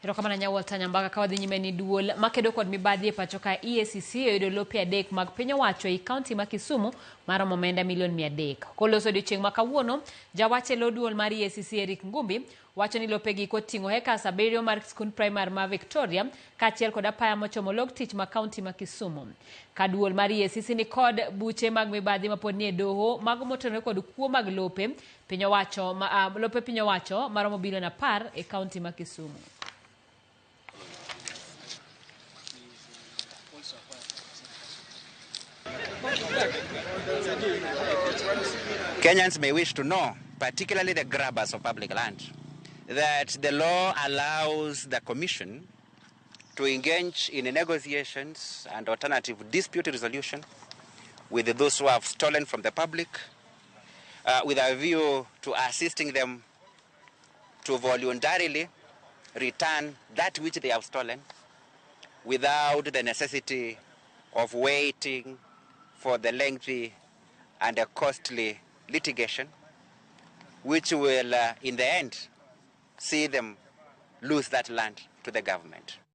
Erokamano ahinya Walter Nyambaga. Ka wadhi nyime ni duol makedo kod mibadhi e pacho ka EACC oyudo lope adek mag piny owacho ei kaunti ma Kisumu maromo omenda milion 300. Koloso odiochieng' ma kawuono, jawach e lo duol mar EACC Eric Ngumbi wacho ni lopegi koting'o hectares 7 mar skund primar ma Victoria kaachiel kod apaya mochomo log tich ma kaunti ma Kisumu. Ka duol mar EACC ni kod buche mag mibadhi mapod nie doho mago motenore kod kuo mag lope piny owacho ma, lope piny owacho maromo bilion 10 e kaunti ma Kisumu. Kenyans may wish to know, particularly the grabbers of public land, that the law allows the Commission to engage in negotiations and alternative dispute resolution with those who have stolen from the public, with a view to assisting them to voluntarily return that which they have stolen without the necessity of waiting for the lengthy and costly litigation, which will, in the end, see them lose that land to the government.